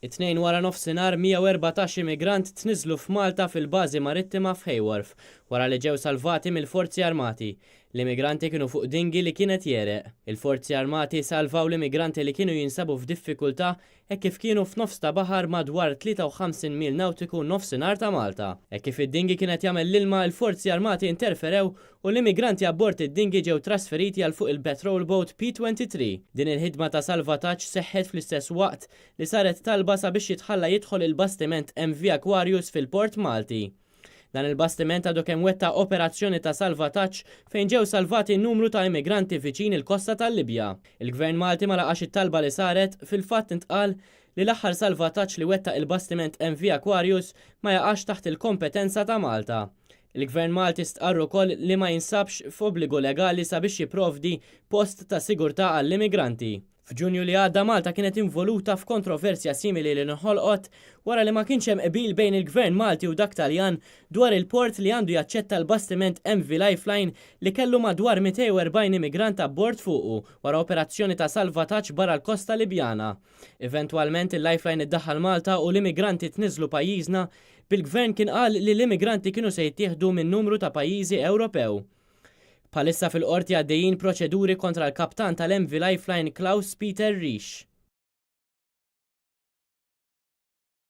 It-Tnejn waranofsinhar 114 immigrant tniżżlu f'Malta fil-bażi marittima f'Hay Wharf wara li ġew salvati mill-Forzi Armati. L-immigranti kienu fuq dinghy li kien qed jegħreq. Il-Forzi Armati salvaw l-immigranti li kienu jinsabu f'diffikultà hekk kif kienu f'nofs ta' baħar madwar 53 mil nawtiku nofsinhar ta' Malta. Hekk kif id-dinghy kien qed jagħmel l-ilma, il-Forzi Armati interferew u l-immigranti abbord id-dinghy ġew trasferiti għal fuq il-patrol boat P-23. Din il-ħidma ta' salvataġġ seħħet fl-istess waqt li saret talba sabiex jitħalla jidħol il-bastiment MV Aquarius fil-port Malti. Dan il-bastiment għadu kemm wettaq operazzjoni ta' salvataġġ fejn ġew salvati numru ta' immigranti viċin il-kosta tal-Libja. Il-Gvern Malti ma laqax it-talba li saret, fil-fatt intqal li l-aħħar salvataġġ li wettaq il-bastiment MV Aquarius ma jaqax taħt il-kompetenza ta' Malta. Il-Gvern Malti stqarr ukoll li ma jinsabx f'obbligu legali sabiex jipprovdi post ta' sigurtà għall-immigranti. F'Ġunju li għadda Malta kienet involuta f'kontroversja simili li nħolqot wara li ma kienx hemm qbil bejn il-Gvern Malti u dak Taljan dwar il-port li għandu jaċċetta l-bastiment MV Lifeline li kellu madwar 240 immigrant abbord fuqu wara operazzjoni ta' salvataġġ barra l-kosta Libjana. Eventwalment il-Lifeline iddaħħal Malta u l-immigranti tniżżlu pajjiżna bil-Gvern kien qal li l-immigranti kienu se jittieħdu minn numru ta' pajjiżi Ewropew. Bħalissa fil-Qorti għaddejjin proċeduri kontra l-kaptan tal-MV Lifeline Klaus Peter Risch.